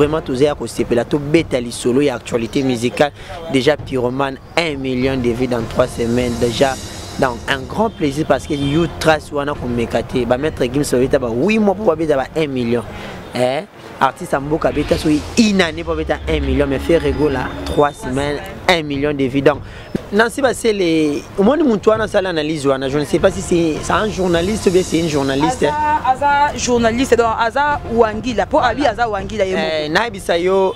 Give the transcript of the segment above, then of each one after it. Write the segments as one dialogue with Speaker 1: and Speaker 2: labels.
Speaker 1: Vraiment toza ya kosepela, tobeta lisolo ya actualité musicale. Déjà Pyromane, 1 million de vues dans 3 semaines. Déjà donc un grand plaisir parce que you trace wana komeka te. Ba maître Gims babeta ba 8 mois pour babeta ba 1 million. Eh, artiste ya mboka abeta soki une année po abeta 1 million, mais Ferre Gola 3 semaines 1 million de vues. Donc Nancy Basele, omoni mutu wana asala analyse wana, je ne sais pas si c'est un journaliste ou bien c'est une journaliste.
Speaker 2: Aza, aza journaliste, donc aza Wangila, po abi aza Wangila ye moko.
Speaker 1: Eh, nayebisa yo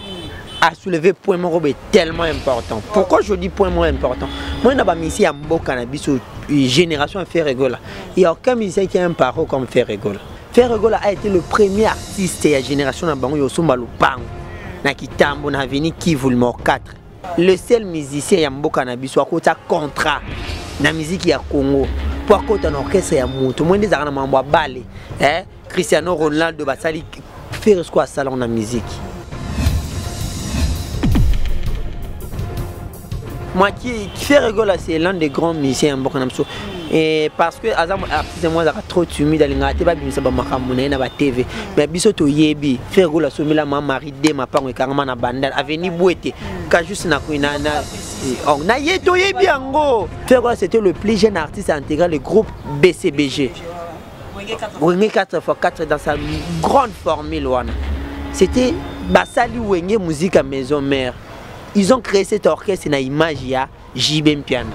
Speaker 1: a soulevé point moko boye tellement important. Pourquoi je dis point moko important? Moi na ba musicien ya mboka na biso génération ya Ferre Gola, il y a aucun musicien qui a un parcours comme Ferre Gola. Ferre Gola a été le premier artiste ya génération na bango yo somba lopango na Kitambo na avenue Kivu numéro 4. Le seul musicien ya mboka na biso akota contrat na musique ya Congo po akota na orchestre ya moto moi nde ezalaka na mambo ya bale, eh? Cristiano Ronaldo basali Ferre siko asala na musique. Moi qui Ferre Gola, c'est l'un des grands musiciens ya mboka na biso. Et parce que aza artiste moi azalaka trop timide, alingaka te babimisa ba makambo na ye na ba TV. Mais biso toyebi Ferre Gola asomela ma Marie D mapango ekangama na Bandal avenue Bwete ka juste na na na oh, na ye toyebi yango. Ferre Gola c'était le plus jeune artiste à intégrer le groupe BCBG. Wenge 4x4 dans sa grande formule wana. C'était basali Wenge musique à maison mère. Ils ont créé cet orchestre na image ya JB Mpiana.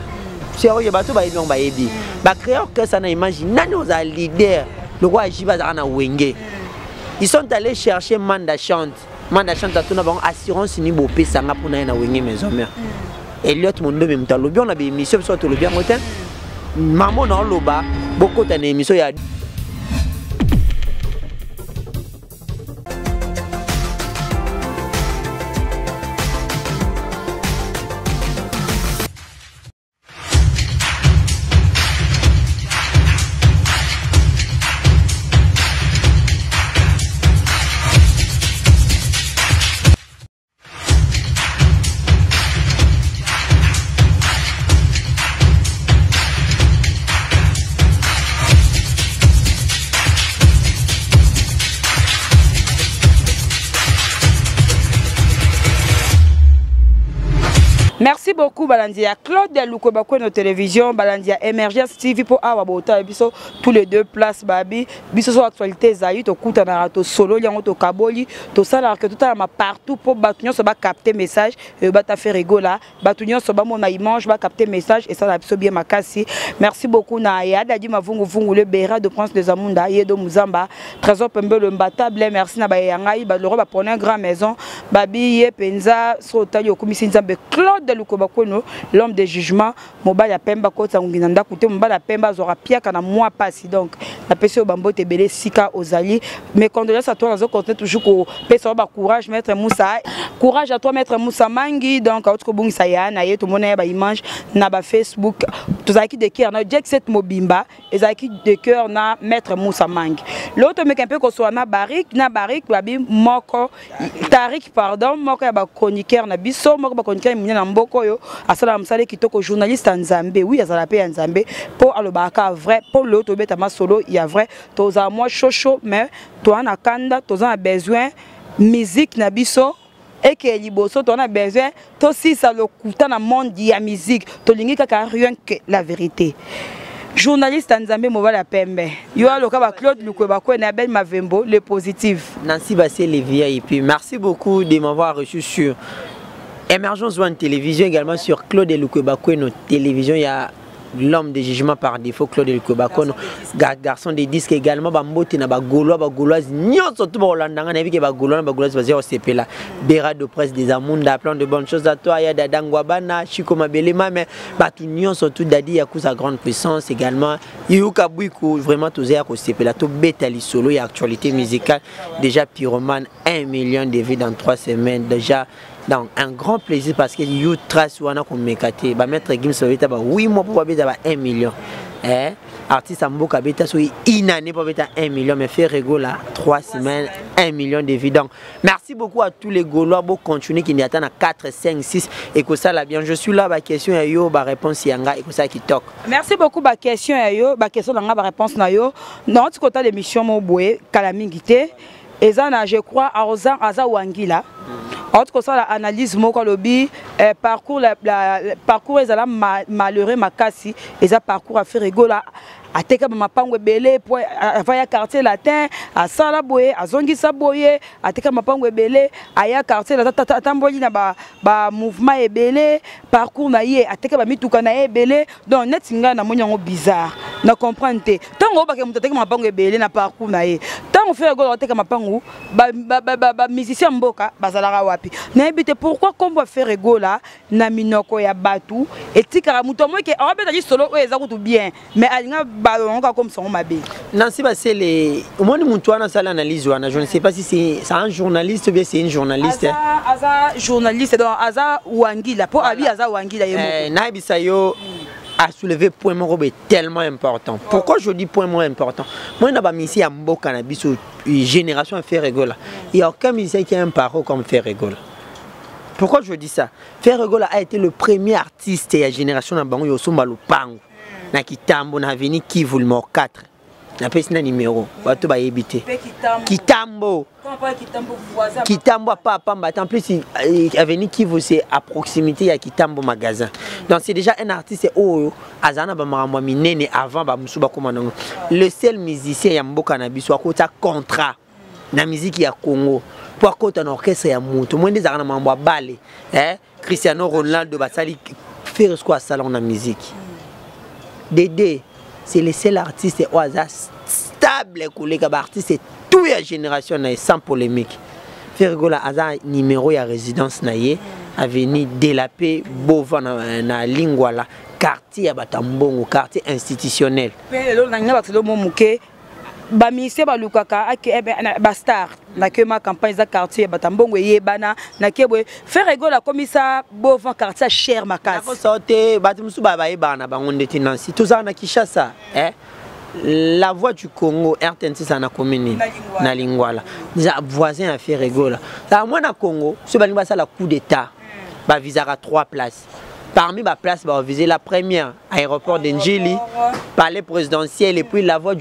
Speaker 1: Sérieux, bato bayebi yango bayebi. Ba créé orchestre na image nani oza leader lokola JB azalaka na Wenge. Ils sont allés chercher Manda Chante. Manda Chante atuna bango assurance ni bopesanga mpona ye na Wenge maison mère. Elliot Mondombe moto alobi on a ba émission biso tolobi yango te. Mamo na oloba bokota na émission ya
Speaker 2: Merci beaucoup balandi ya Claude Lukoba Kweno Télévision, balandi ya Emergence TV po awa bota biso tous les deux places babi biso so actualité ezali tokutanaka tosololi yango tokaboli tosalaka ke totalama partout mpo bato nyonso bacapte message oyo bata Ferre Gola, bato nyonso bamona image bacapte message esalaka biso bien makasi. Merci beaucoup na ya Dadi Mavunguvungu, le Bera de Prince de Zamunda, Yedo Muzamba, Trésor Pembele Mbatable. Merci na baye ya ngai baloro bapone grand maison babi ye mpenza so otali okumisi Nzambe. Claude Lukoba Kweno, l'homme de jugement, mobali ya pembe akotisa ngongi na ndako te, mobali ya pembe azwaka piaka na mwa pasi. Donc napesi oyo bambote ebele esika ozali. Mes condoléances à toi, nazo continuer toujours kopesa yo bacourage maître Moussa, courage à toi maître Moussa Mangi. Donc auti kobungisa ya na ye, tomona ye baimage na bafacebook, tozalaki de cœur na Jack Set mobimba ezalaki de cœur na maître Moussa Mangi. Lelo tomeka mpe kosola na Barik, na Barik babi moko Tarik, pardon, moko ya bachroniqueur na biso, moko bachroniqueur minene na mboka oyo asalaka mosala kitoko, journaliste ya Nzambe. Oui, azala mpe ya Nzambe mpo alobaka vrai, mpo lelo tobeta masolo ya vrai. Tozala mwa shosho, mais toza na kanda, toza na besoin musique na biso ekeye liboso, toza na besoin tosisa lokuta na monde ya musique, tolingi kaka rien que la vérité. Journaliste ya Nzambe, mobali ya pembe, yo aloka ba Claude Lukweba Kwene, Abel Mavembo le positif.
Speaker 1: Nancy Bassé, VIP, merci beaucoup de m'avoir reçu sur Emergence One Télévision, également sur Claude Lukweba Kweno Télévision. Il y a l'homme de jugement par défaut, Claude Lukweba Kweno, garçon des disques également, ba mbote na ba Gaulois, ba Gauloise, nyonso tout ba Hollande nga na yebi ke ba Gaulois na ba Gauloise baza kosepela. Bera de presse des Amunda, plein de bonnes choses à toi, ya Dada Ngwabana, Chico Mabele Mame, bato nyonso tout, Dadi Yakuza grande puissance également, Yuka Bwiku, vraiment toza ya kosepela, tobeta lisolo ya actualité musicale. Déjà Pyromane 1 million de vues dans 3 semaines déjà. Donc un grand plaisir parce que you trace wana komeka te. Ba maître Gims babeta ba 8 mois pour babeta ba 1 million. Eh, artiste ya mboka abeta soki une année pour babeta 1 million, mais Ferre Gola 3 semaines 1 million de vues. Donc merci beaucoup à tous les Gaulois, bo continuer qui n'y attend à 4, 5, 6 et que ça la bien. Je suis là, ba question ya yo, ba réponse yanga et que ça qui toque.
Speaker 2: Merci beaucoup ba question ya yo, ba question nanga ba réponse na yo. Non, tu kota l'émission mo boye kala mingi te. Eza na, je crois, aza aza wangila auti kosala analyse moko, alobi parcours la parcours ezala malheureux makasi. Eza parcours ya Ferre Gola. Ateka bamapango ebele po ava ya Quartier Latin, asala boye, azongisa boye, ateka mapango ebele, aya Quartier Latin, atamboli na bamouvement ba ebele, parcours na ye, ateka bamituka na ye ebele. Donc neti ngai namoni yango bizarre, na comprendre te. Ntango oyobake moto ateka mapango ebele na parcours na ye, ntango Ferre Gola ateka mapango, bamusicien mboka bazalaka wapi? Nayebi te pourquoi nkombo ya Ferre Gola na minoko ya bato etikaka moto amoke awabeta lisolo oyo eza kutu bien, mais alinga balongo kaka komisa yango mabe.
Speaker 1: Nancy Basele, omoni motu wana asala analyse wana, je ne sais pas si c'est un journaliste ou bien c'est une journaliste.
Speaker 2: Aza journaliste, donc aza wangila mpo abi aza wangila ye moko.
Speaker 1: Nayebisa yo, a soulevé point moko boye tellement important. Pourquoi je dis point moko important? Moi, na bamusicien ya mboka na biso, génération ya Ferre Gola, il y a aucun musicien qui a un parcours comme Ferre Gola. Pourquoi je dis ça? Ferre Gola a été le premier artiste ya génération na bango yosomba lopango na Kitambo, na avenue Kivu numéro 4. Napesi na numéro, bato bayebi te. Kitambo, Kitambo apa pamba. En plus, avenue Kivu, c'est à proximité ya Kitambo magasin. Donc c'est déjà un artiste oyo azala na bamakambo ya minene avant bamosusu bakóma nango. Le seul musicien ya mboka na biso akota contrat na musique ya Congo mpo akota na orchestre ya moto mo nde ezalaka na makambo ya bale, eh? Cristiano Ronaldo basali, Ferre siko asala na musique. Dede, c'est le seul artiste oyo aza stable koleka baartiste tout ya génération na ye, sans polémique. Ferre Gola aza numéro ya résidence na ye, avenue de la Paix, Bova, na Lingwala, quartier ya bato ya mbongo, quartier institutionnel.
Speaker 2: Mpe lelo nalinga bato mo moke, bamusicien balukaka ake bastar nakema campagne, eza quartier ya bato ya mbongo eyebana nake boye. Ferre Gola akomisa Bovan quartier ya cher makasi.
Speaker 1: Nakosa te, bato mosusu bayebaka na bango ndeti Nancy. Tozala na Kinshasa, eh? La Voix du Congo, RTNC, ça na commune na Lingwala, voisin ya Ferre Gola. Mwa na Congo, so balingi basala coup d'état, bavisaka trois places. Parmi baplace baviser, la première, aéroport de Njili, palais présidentiel et puis la Voix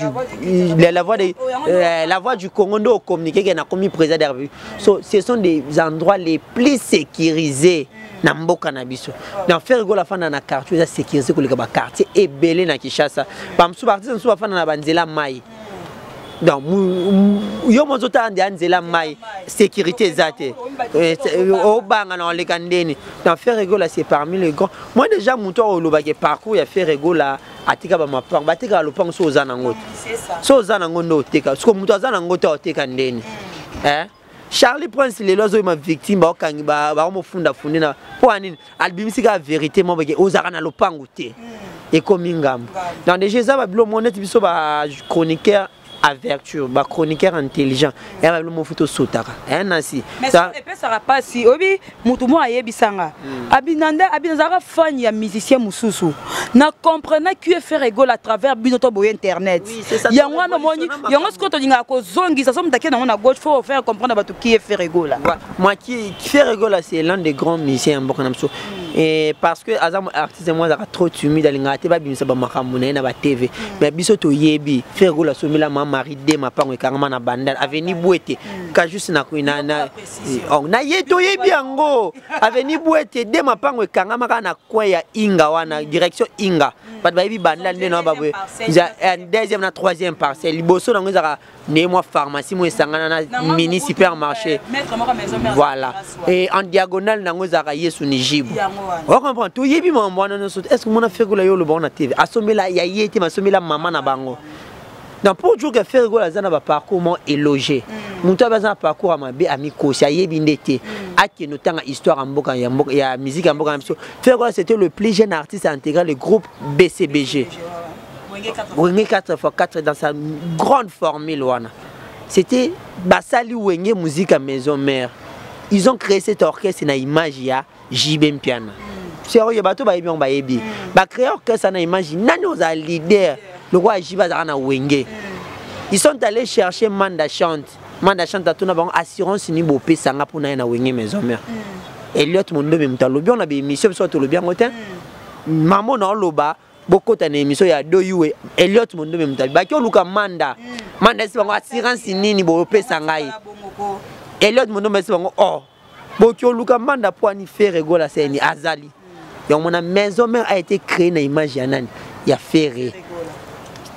Speaker 1: du Congo ndo communiqué qu'il a commis président de la République. So ce sont des endroits les plus sécurisés na mboka na biso. Donc Ferre Gola afanda na quartier eza sécurisé koleka baquartier ebele na Kinshasa. Bamosusu, baartiste mosusu bafanda na banzela mai. Donc yo mo ozotala nde ya nzela mai, sécurité eza te, obanga na oleka ndeni. Donc Ferre Gola, c'est parmi les grands. Moi déjà, moto olobaki parcours ya Ferre Gola, atika bamapango, batekaka lopango so oza nango te. So oza nango nde oteka. Siko moto aza nango te, oteka ndeni? Charlie Prince lelo azoyema victime, baokangi, baomofundafundi na mpo ya nini? Abimisi kaka vérité mo beke ozalaka na lopango te, ekomi ngambo. Donc déjà eza babilo mo neti biso bachroniqueur à vertu, bachroniqueur intelligent, ya babilo mo futi osotaka nasi.
Speaker 2: Epesaka mpasi. Oyebi, motu moko ayebisanga abi nande abi nazalaka fan ya musicien mosusu, na comprenaki ye Ferre Gola à travers bino to boye internet. Yango wana omoni yango sikoyo tolingaka kozongisa so moto ake nango na gauche, faut faire comprendre bato qui est Ferre Gola.
Speaker 1: Moi qui, Ferre Gola, c'est l'un des grands musiciens ya mboka na biso. Et parce que aza artiste mo azalaka trop timide, alingaka te babimisa bamakambo na ye na batv, mais biso toyebi. Ferre Gola asomela ma Marie de mapango ekangama na Bandal, avenue Bwete, ka juste na ye toyebi yango, avenue Bwete de mapango ekangama kaka na coin ya Inga wana, direction Inga. Bato bayebi Bandal nde na baboye, deuxième na troisième parcelle, liboso nango ezalaka nde mwa pharmacie mo esangana na mini supermarché, voilà. Et en diagonale nango ezalaka Yesu ni Jibu. Ocomprendre, toyebi makambo wana nyonso. Est ce que mona Ferre Gola yo oloba na TV asombela ya ye te, masombela mama na bango? Donc pour dire que Ferre Gola aza na baparcours mo éloge, moto abe aza na parcours ya mabe, amikosi, ayebi nde te. Akende otanga histoire ya mboka, ya mboka, ya musique ya mboka na biso. Ferre Gola, c'était le plus jeune artiste à intégrer le groupe BCBG, Wenge 4x4, dans sa grande formule wana. C'était basali Wenge Musique à Maison Mère, ils ont créé cet orchestre na image ya JB Mpiana. Sérieux, bato bayebi yango, bayebi. Bacréer orchestre na image nani oza leader lokola JB azalaka na Wenge. Ils sont allés chercher Manda Chante. Manda Chante atuna bango: assurance ni bopesanga mpona ye na Wenge Maison Mère? Eliot Mondobe moto alobi wana, baémission biso tolobi yango te. Mamo na oloba. Bokota na émission ya Do Yuwe, Elliot Mondombe Mutabi. Baki oluka manda. Manda esi bango assurance nini bopesa ngai. Elliot Mondombe esi bango oh. Boki oluka manda po ani Ferre Gola seni azali. Donc mon maison mère a été créée na image ya nani? Ya Ferre.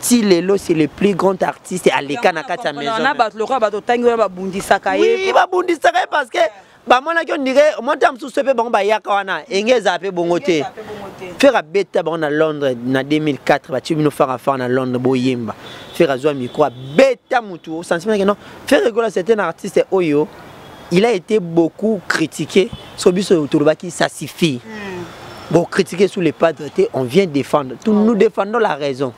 Speaker 1: Ti lelo c'est le plus grand artiste aleka na kati ya maison.
Speaker 2: Na bato lokola bato tangi wana babundisaka ye.
Speaker 1: Oui, babundisaka ye parce que bamonaki on dirait monta mosusu mpe bango bayaka wana enge ezala mpe bongo te. Ferre abeta bango na Londres na 2004 batie bino fara fara na Londres boyemba. Ferre azwa micro abeta mutu sentiment que non Ferre Gola c'est un artiste oyo il a été beaucoup critiqué so biso tolobaki ça suffit. Bon critiquer sous les padres te on vient défendre tout, nous défendons la raison.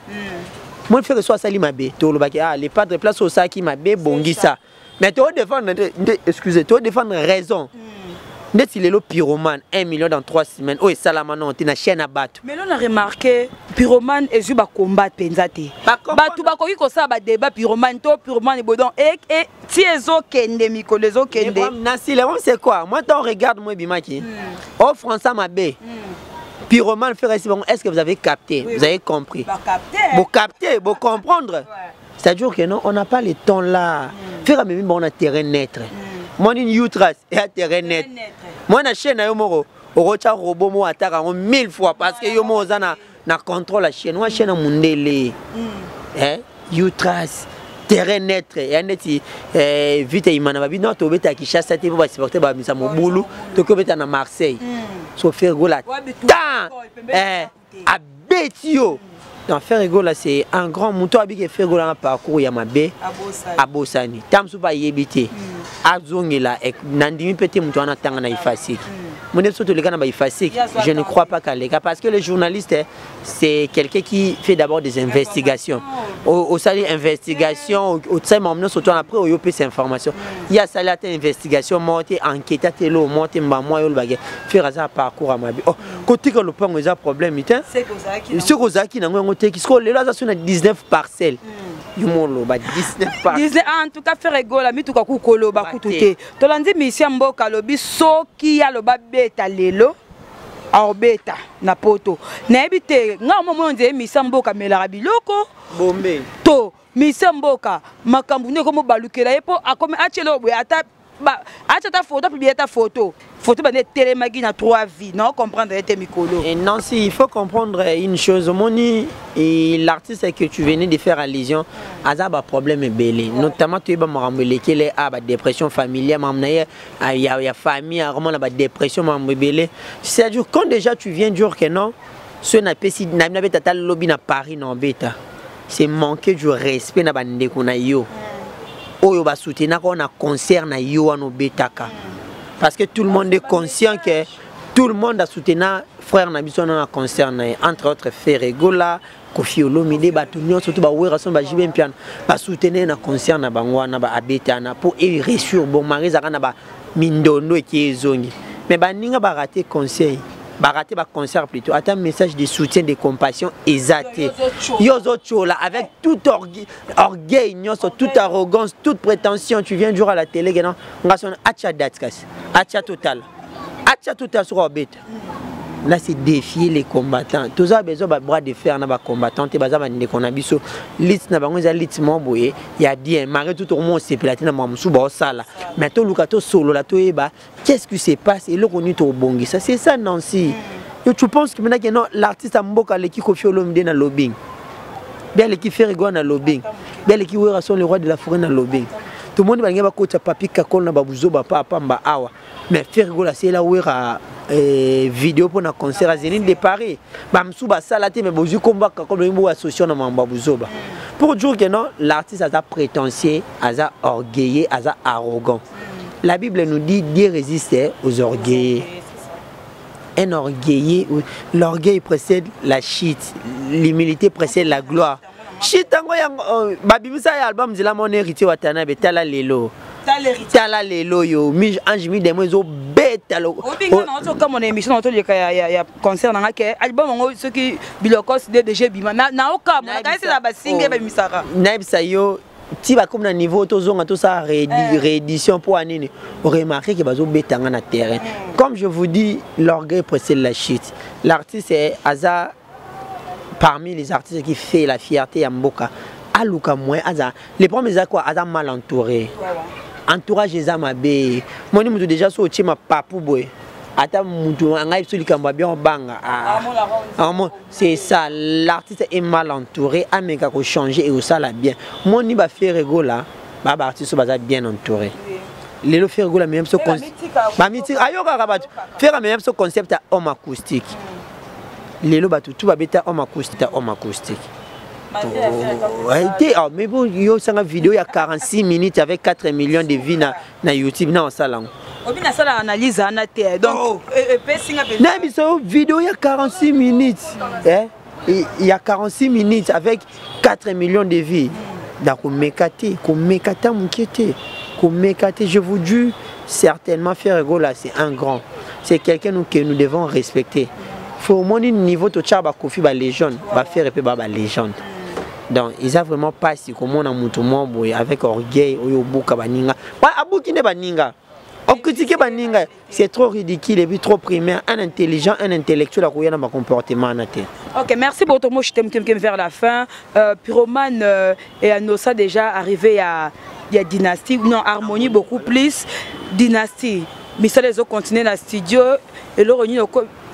Speaker 1: Moi Ferre so asali mabe tolobaki ah les padres place osalaki mabe bongisa mais to défendre nde excusez to défendre raison. Ndeti lelo pyromane 1 million dans 3 semaines oyo esalama non te na chaîne ya bato.
Speaker 2: Mais là on a remarqué pyromane ezwi bacombat mpenza te. Bato bakoki kosala badébat pyromane to pyromane bodon e ti ezokende mikolo ezokende.
Speaker 1: Nasi le c'est quoi? Moi tant regarde moi bimaki. Oh François Mabé. Pyromane fait rester bon, est-ce que vous avez capté?
Speaker 2: Oui,
Speaker 1: vous avez compris?
Speaker 2: Bah, capté.
Speaker 1: Vous captez, vous comprendre.
Speaker 2: Ouais.
Speaker 1: C'est-à-dire que non, on n'a pas le temps là. Faire même bon on a terrain net. Moi une Utras et à terrain net. Moi na chaîne na yo moko okotia robot mo attaque en 1000 fois parce que yo mo na na contrôle la chaîne. Moi chaîne mundele. Hein? Utras terrain net ya neti vite imana babi non to beta Kinshasa te ba supporter ba misa mobulu to ko beta na Marseille. So Ferre Gola tant abeti yo. Donc Ferre Gola c'est un grand mouton abiki Ferre Gola na parcours ya mabe abosani. Tamsu ba yebite. Azongela nandimi pete mutu wana tanga na ifasik. Mon surtout les gars na ifasik, je ne crois pas qu'à l'égard parce que le journaliste c'est quelqu'un qui fait d'abord des investigations. Au sali investigation, au tsai mamno surtout après au yopé ces informations. Il y a sali ata investigation monté enquête telo monté mba moi yo bagé faire ça parcours à mabi. Oh côté que le pango eza problème hein. C'est que ozaki nango ngo te kisko lelo aza sur 19 parcelles. Yo molo ba 19 parcelles.
Speaker 2: En tout cas Ferre Gola mituka ku koloba kutu te. Tolandi mission mboka lobi soki ya loba beta lelo. Orbeta na poto nayebi te nga mo mo nze misa mboka melaka biloko
Speaker 1: bombe
Speaker 2: to misa mboka makambo ne komo balukela ye po akomi achelo boye ata ba acha ta photo publier ta photo photo ba ne telemaki na 3 vies non comprendre ete mikolo.
Speaker 1: Et Nancy, il faut comprendre une chose moni et l'artiste que tu venais de faire allusion aza ba problème ebele notamment tu ba makambo elekele a ba dépression familiale mamna ya ya famille a vraiment ba dépression makambo ebele. C'est-à-dire quand déjà tu viens dire que non ce n'a pas si na beta ta lobby na Paris non beta c'est manquer du respect na bandeko na yo oyo ba soutenir ko na concert na yo ano betaka parce que tout le monde est conscient que tout le monde a soutenu frère na biso na concert na entre autres Ferre Gola Koffi Olomide bato nyonso to ba wera son ba JB Mpiana ba soutenir na concert na bango wana ba abetana pour et réussir bon mari zaka na ba mindondo qui ezongi mais baninga ba rater conseil ba rater ba concert plutôt attends message de soutien de compassion exaté yozo chola avec tout orgueil nyonso toute arrogance toute prétention tu viens toujours à la télé non ngason acha date kasi acha total acha total sur obeta là c'est défier les combattants tous a besoin ba bras de fer na ba combattants te baza ba ndeko na biso lit na bango eza lit mo boye ya bien maré tout au monde c'est platé na mamusu ba sala mais to luka to solo la to yeba qu'est-ce qui se passe et loko ni to bongisa c'est ça Nancy. Et tu penses que maintenant que non l'artiste a mboka leki Koffi Olomide na lobbying bien leki Ferre Gola na lobbying bien leki Werrason le roi de la forêt na lobbying tout le monde ba ngeba kota papi kakol na babuzo ba papa mba awa mais Ferre Gola c'est là Wera vidéo pour na concert à Zénith de Paris bamsou ba sala te mais bozu komba kakol mbo association na mamba buzoba pour dire que non l'artiste aza prétentieux aza orgueilleux aza arrogant. La Bible nous dit Dieu résiste aux orgueilleux. Un orgueilleux, l'orgueil précède la chute, l'humilité précède la gloire. Chute yango yango babimisa ya album nzela mon héritier Watanabe tala lelo. Tala lelo yo mi ange mi demo ezo beta lo.
Speaker 2: Obinga na oto kama na émission na to leka ya concert na ngake album ngo soki bilokos DDG bima na oka mo na kasi la basinge ba misaka.
Speaker 1: Naibisa yo ti ba comme na niveau to zonga to sa réédition pour anini remarquer que bazo betanga na terrain. Comme je vous dis, l'orgueil précède la chute. L'artiste est aza Parmi les artistes qui fait la fierté ya mboka, aluka moyen aza. Le problème eza quoi? Aza mal entouré. Entourage eza mabe. Moni mutu déjà so otie mapapu boye, ata mutu ngai biso likambo ya bien obanga. Ah. Ah, c'est ça, l'artiste est mal entouré. Ameka kochanger et osala bien. Moni baFerre Gola, ba baartiste oyo baza bien entouré. Lelo Ferre Gola amema biso bamitika, ayokaka bato. Ferre amema biso concept ya homme acoustique. Lelo bato tu babeta homme acoustique, homme acoustique te. Ah, mais bon, yo osanga vidéo ya 46 minutes avec 4 millions de vues na YouTube na osala yango.
Speaker 2: Obi nasala analyse wana te, donc epesinga.
Speaker 1: Na biso vidéo ya 46 minutes, eh? Il y a 46 minutes avec 4 millions de vues. Nakomeka te, komeka ta moke te, komeka te. Je vous dis, certainement Ferre Gola, c'est un grand, c'est quelqu'un que nous devons respecter. Faut omoni niveau totyaka baKoffi, balégende, baFerre mpe ba balégende. Donc eza vraiment mpasi komona moto mwa boye avec orgueil oyo obuka baninga, abuki nde baninga, ocritiquer baninga, c'est trop ridicule et puis trop primaire. Un intelligent, un intellectuel akoya na bacomportement wana te.
Speaker 2: Ok, merci beaucoup. Moi, je t'aime vers la fin. Pyromane et Anosa déjà arrivé à il y a Dynastie, non, Harmonie beaucoup plus. Dynastie. Misala ezocontinue na studio. Eloko nini,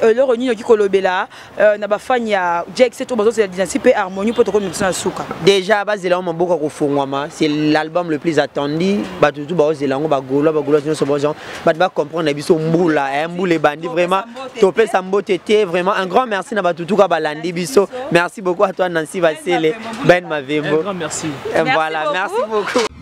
Speaker 2: eloko nini oki kolobela na bafani ya Jack to bazozela Dynastie mpe Harmonie mpo tokomi biso na suka?
Speaker 1: Déjà bazela yango, maboko kofungwama. C'est l'album le plus attendu. Bato tu baozela yango, bagaulois, bagaulois nyonso baozela. Bato bacomprendre na biso mbula, mbula ebandi. Vraiment topesa mbote te. Vraiment un grand merci na bato tuka balandi biso. Merci beaucoup à toi, Nancy Vasele Ben Mavembo.
Speaker 3: Un grand merci.
Speaker 1: Voilà, merci beaucoup.